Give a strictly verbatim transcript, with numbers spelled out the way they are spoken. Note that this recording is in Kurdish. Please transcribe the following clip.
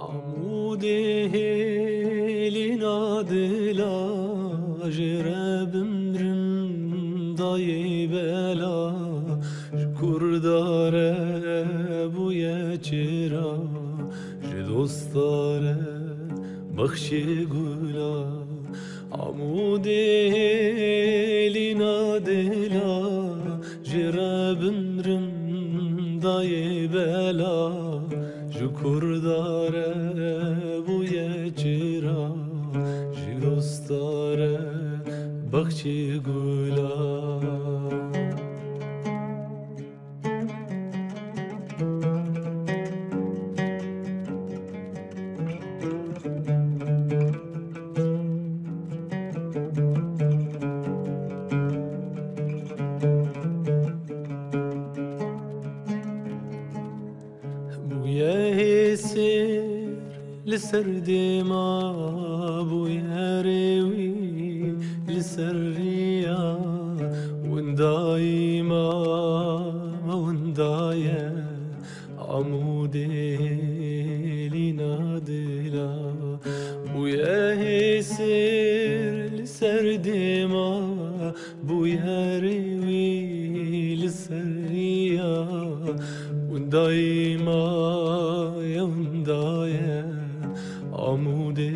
Amûdê hêlîna dila, jê re bimrim dayê bela, ji kurda re bûye çira, ji dosta re bexşê gula. Amûdê hêlîna dila, jê re bimrim dayê bela, ji kurda re bûye çira, ji dosta re bexçê gula. Bûye hêsêr li ser dêma, bûye rêwî li ser riya, windayî ma me windaye. Amûdê hêlîna dila, bûye hêsêr li ser dêma, bûye rêwî li ser riya, windayî ma ye windaye. Amûdê